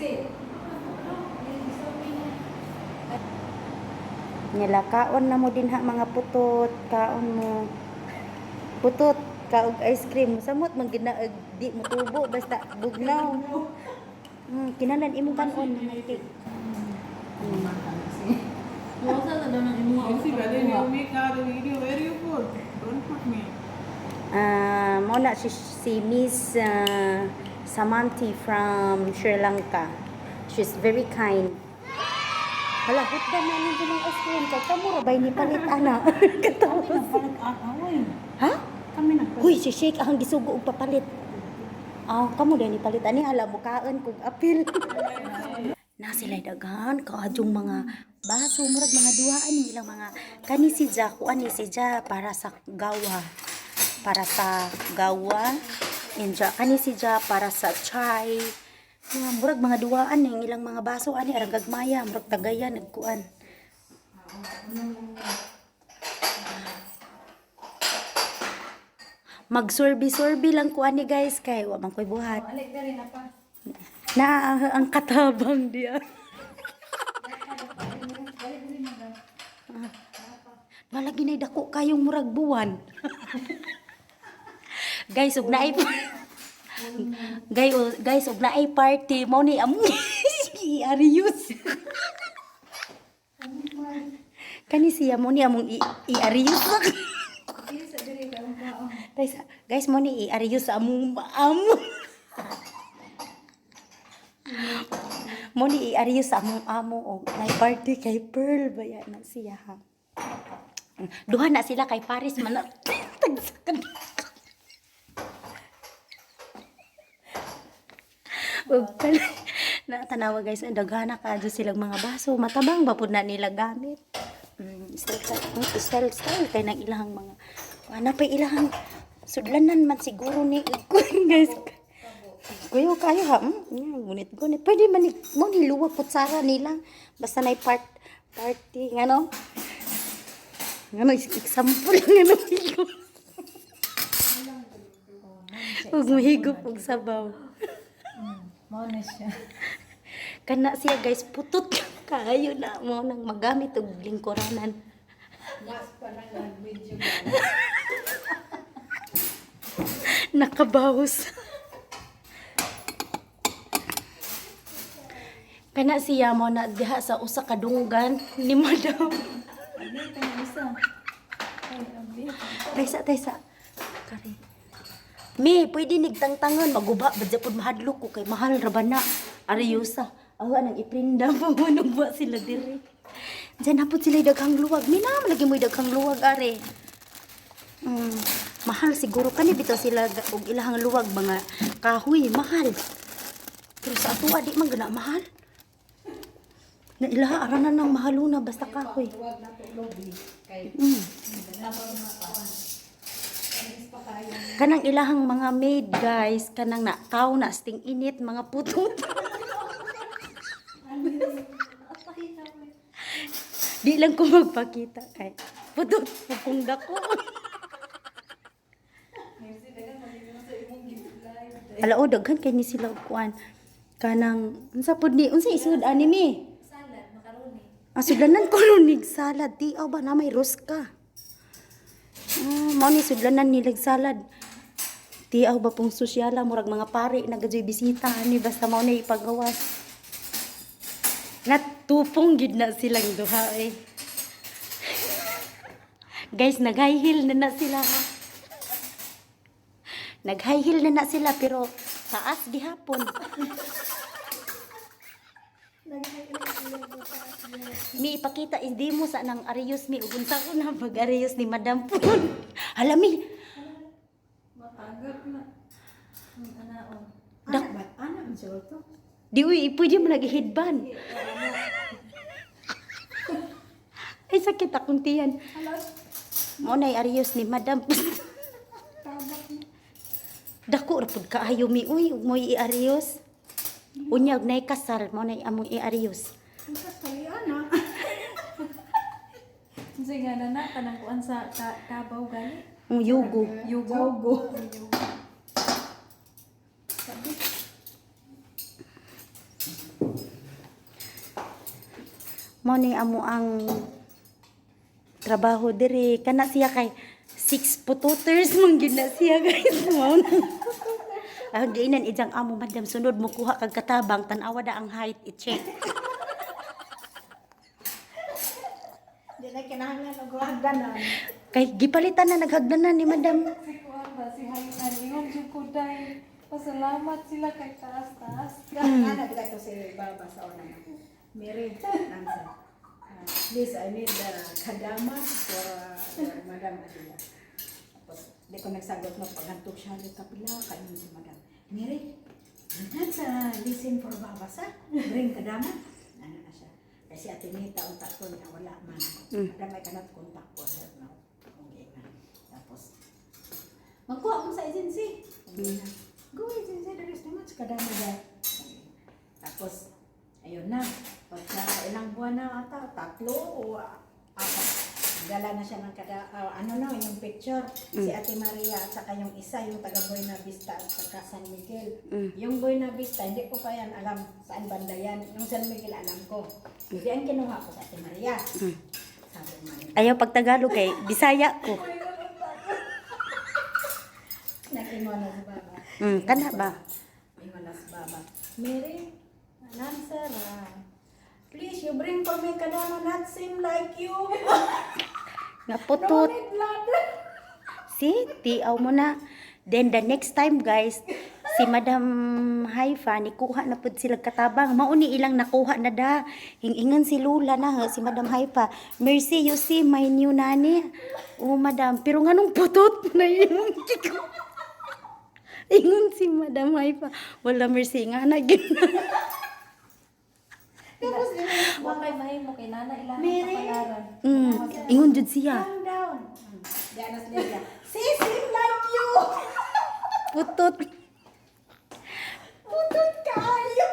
Sit. Nila kaon na mo dinha, mga putot, kaon mo. Putot, kaog ice cream. Samot man gid na og di mo tubo basta bugnaw. Kinalan imong kanon mga cake. You see whether you make our video, where you put? Don't put me. Ah, mo na si Miss Samanti from Sri Lanka. She's very kind. Hala, hutda na ninyo ng ice cream. Kay kamo ra bay ni palit ana. Katapos. Ha? Kami nagpalit. Huy, si Shake ang gisugo og papalit. Ah, kamo dahil ni palit ani, hala mo kaon kog apil. Na sila daghan kaadjong mga baso, murag mga duhaan ning ilang mga kani si Ja, kuan ni si Ja para sa gawa. Para sa gawa. Inja kani si Ja para sa chai. Nga, murag mga duhaan ning ilang mga baso ani, arang gagmaya, murag tagayan nagkuan. Magsurbi-surbi lang ko ani, guys, kay wa man koy buhat. Alik na rin na pa. Na ang katabang diya. Malagi na dako kayong murag buwan. Guys, ug naay guys, guys, ug naay party mo ni among i-arius. Kani siya mo ni among i-arius. Guys, guys, mo ni i-arius sa among amo. Mo ni i-arius sa among amo og nay party kay Pearl ba ya na siya ha. Duha na sila kay Paris man na. Tagsakan. Ug pala na tanawa, guys, ang daghana kaadto silang mga baso, matabang ba pud na nila gamit. Style, style, style kay nang ilahang mga ana pa ilahang sudlanan man siguro ni, guys. Kuyo kayo ha. Gunit gunit. Pwede man ni, mo ni luwag kutsara nila. Basta na part party ngano. Ngano example ngano higop. Ug mahigop og sabaw. Mao na siya. Kana siya, guys, putot kaayo na mo nang magamit og lingkuranan. Mas pa na nag-video. Nakabawas. Kana siya mo na diha sa usa ka dunggan ni Madam. Abi, tang isa. Ay, abi. Taysa, taysa. Kari. Mi, pwede nigtangtangan maguba badya pud mahadlok ko kay mahal ra ba na. Aryosa. Awa nang iprinda mo ba sila diri. Diyan na pud sila daghang luwag. Mi na lagi mo daghang luwag are. Mahal siguro kani bitaw sila og ilahang luwag mga kahoy mahal. Pero sa ato di man gana mahal. Na ilaha ara na nang mahaluna basta kahoy. Huwag na to lobby. Kay Kanang ilahang mga maid, guys, kanang na tao na sting init mga putot. Di lang ko magpakita kay putot pukong dako. Ala o daghan kay ni sila og kuan. Kanang unsa pud ni, unsa isud ani mi? Salad, macaroni. Ang sudlanan ko nig salad. Di aw ba na may ruska. Ah, mao ni sudlanan nilag salad. Di aw ba pong sosyala, murag mga pare nagadyoy bisita ani basta mao na ipagawas. Natupong gid na silang duha eh. Guys, nag-high heel na na sila. Ha. Nag-high heel na na sila pero taas gihapon. Mi, ipakita hindi mo sa nang arios mi ug unsa ko na pag arios ni Madam Pun. Hala mi, Matagal na. Ang anaon. Dak Ana man siya to. di uy, pwede mo nag-headband. Ay, sakit akong tiyan. Mo na arios ni Madam Pun. Dako ra pud kaayo mi uy ug mo'y iarios. Unya og nay kasal mo na among iarios. Unsa kay ana? Unsa nga na na kanang kuan sa kabaw gali? Ang yugo. Yugo. Yugo. Mao ni amo ang trabaho diri kana siya kay six pututers man gyud na siya, guys. Mao na. Ang giinan ijang amo, "Madam, sunod mo kuha kag katabang, tan-awa da ang height, i-check." Di na kinahanglan og hagdanan. Kay gipalitan na naghagdanan ni madam. Si Kuan ba, si Hainan, ingon jud ko dahil pasalamat sila kay taas-taas. Ana kita ko si Baba sa una. Mary, answer. Please, I need the kadama for Madam Adila. Tapos, di ko nagsagot no, paghantok siya, di kapila, kainin si Madam. Mary, that's listen for Baba sa, bring kadama. Ano na siya. Kasi Ate Nita, ang takto niya, wala man. Madam, I cannot contact for her now. Okay na. Tapos, magkuha mo sa agency. Okay na. Go agency, there is no much kadama there. Tapos, ayun na. Pagka ilang buwan na ata, tatlo o apat. Dala na siya ng kada, ano na, yung picture. Si Ate Maria at saka yung isa, yung taga Buena Vista at saka San Miguel. Yung Buena Vista, hindi ko pa yan alam saan banda yan. Yung San Miguel, alam ko. Hindi ang kinuha ko sa Ate Maria. Sabi man, Ayaw pag Tagalog kay Bisaya ko. nag-ingon na si Baba. Kana ba? Ingon na si Baba. Mary, answer ah. Please, you bring for me kadama not same like you. Nga putot. No need ladder. See, tiaw mo na. Then the next time, guys, si Madam Haifa nikuha na pud sila katabang. Mao ni ilang nakuha na da. Hingingan si Lula na ha, si Madam Haifa. "Mercy, you see my new nanny?" "Oh, madam, pero nganong putot na imong kiko?" Ingon si Madam Haifa. "Wala, Mercy, nga na gyud." Tapos, Wa kay mahimo kay nana ilang Mary. kapalaran. Ingon jud siya. Calm down. Diana Slelia. See, same like you. Putot. Putot kayo.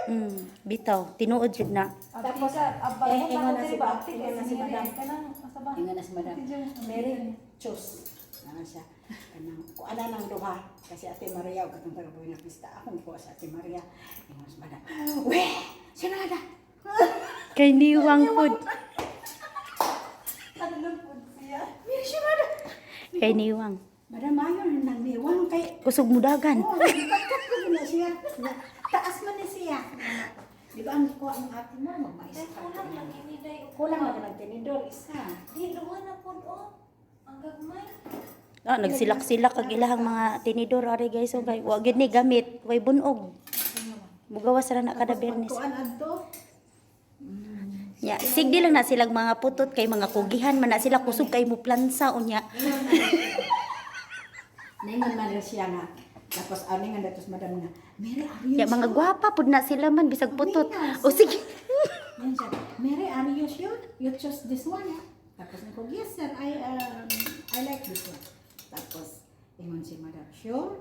Bitaw, tinuod jud na. Tapos, abang eh, mo ingon na diri si ba aktik ingon na si Madam. Kanang asa ba? Ingon na si Madam. Si James, Mary, choose. Ano siya? Kanang, kuana nang duha. Kasi Ate Maria, o katong taga Buena Vista. Akong kuha sa Ate Maria. Ingon si Madam. We, sinada. Kay niwang pud. Ano pud siya? Mary, sinada. Kay niwang. Madam, ayon nang niwang kay Kusog mudagan. Oo, nagpagkat ko na siya. Taas man ni siya. Di ba ang kuha ang ate mo, magmais Dahil ka. kulang lang ini day. Kulang na ng tinidor, isa. Di luwa na pud oh. Ang gagmay. Ah, nagsilak-silak ang ilahang mga tinidor ari, guys. So, kay wa gyud ni gamit, way bunog. Mugawas ra na kada Tapos Biyernes. pagkuan adto, Nya, sigdi lang na silang mga putot kay mga kugihan man na sila, kusog kay mo plansa unya. Ningon man rin siya nga. Tapos ano nga datos madam nga, Mary, are you Ya mga sure? gwapa pud na sila man bisag putot. O sige. Yan siya, Mary, are you sure? You chose this one, ah. Tapos nako, yes sir, I like this one. Tapos, ingon si madam, sure?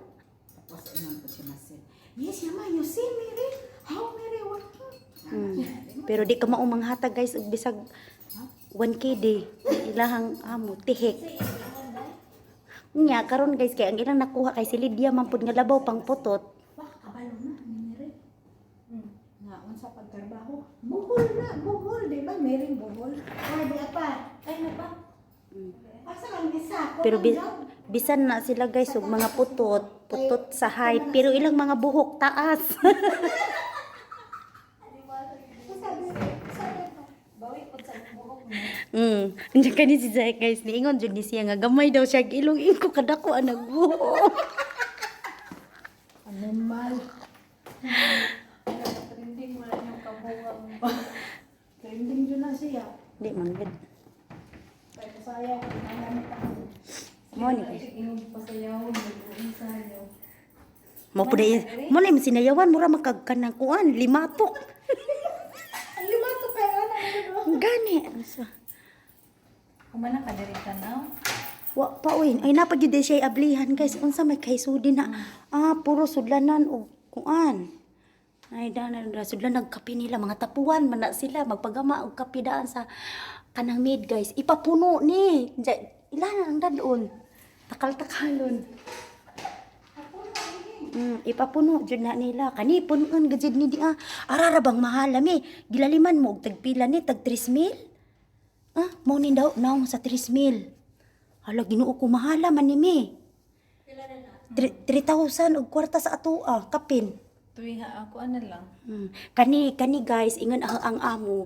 Tapos ingon ko si Marcel, yes, yama, you see Mary? How Mary working? Pero di ka maumanghatag, guys, og bisag 1 KD ilahang amo tihik. Nya karon, guys, kay ang ilang nakuha kay si Lydia man pud nga labaw pang putot. Wah, kabalo na, ni Mary. Nga, unsa pagtrabaho, buhol na, buhol, di ba? Mary, buhol. Ay, di apa. Ay na ba? Asa ang isa? Pero Kulang job. bisan na sila, guys, og mga putot, putot sa height, pero ilang mga buhok taas. Sabi, Bawi pud sa imong buhok mo. Andiyan kani si Zay, guys, niingon jud ni siya nga gamay daw siya og ilong, ingko kadako ang nagbuhok. Animal. Trending mo na yung kabuwang. Trending yun na siya. Di man gud. Kaya sayaw, kinahanglan pa. Mo ni guys. Ingon pasayaw, nag-uunsayaw. Mo pud mo na yung sinayawan mura makagkanang kuan limatok. Ang lima to kay ano, ano, Gani. Sa Kumana ka diri tanaw. Wa pa oy. Ay napa gyud siya ablihan, guys. Unsa may kaysudi na? Ah, puro sudlanan og kuan. Ay dana na sudlan nagkape nila, mga tapuan man na sila magpagama og kape daan sa kanang maid, guys. Ipapuno ni. Ilan ang dadon. Takal-takalon. Ipapuno jud na nila. Kani punon gajud ni di ah. Arara bang mahal mi. Gilaliman mo og tagpila ni tag 3,000. Ah, mo ni daw naong sa 3,000. Hala, Ginoo ko, mahala man ni mi. 3,000 og kwarta sa atoa, kapin. Tuwing ako ano lang. Kani kani guys, ingon ang amo,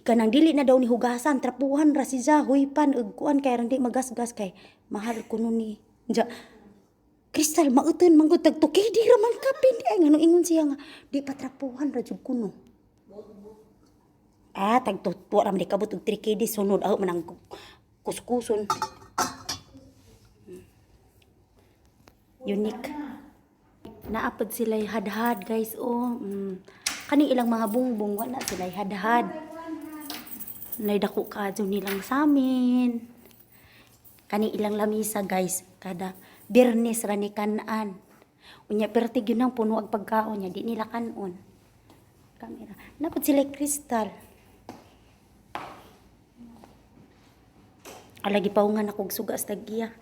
kanang dili na daw ni hugasan, trapuhan ra si ja, huypan ug kuan kay rang di magasgas kay mahal kuno ni. Ja. Crystal mauton man gud tag 2 KD ra man kapin di ay ngano ingon siya nga di pa trapuhan ra jud kuno. Ah, tag tuwa ra man di kabot og 3 KD sunod aw man ang kuskuson. Unique. Naapod sila hadhad guys oh. Kaning ilang mga bungbong wala sila hadhad. Naidako ka nilang samin. Kaning ilang lamisa guys kada Biyernes ra ni kanan. Unya perti gyud nang puno ang pagkaon niya di nila kanon. Kamera. Napod sila kristal. Alagi paungan ako og suga sa taggiya.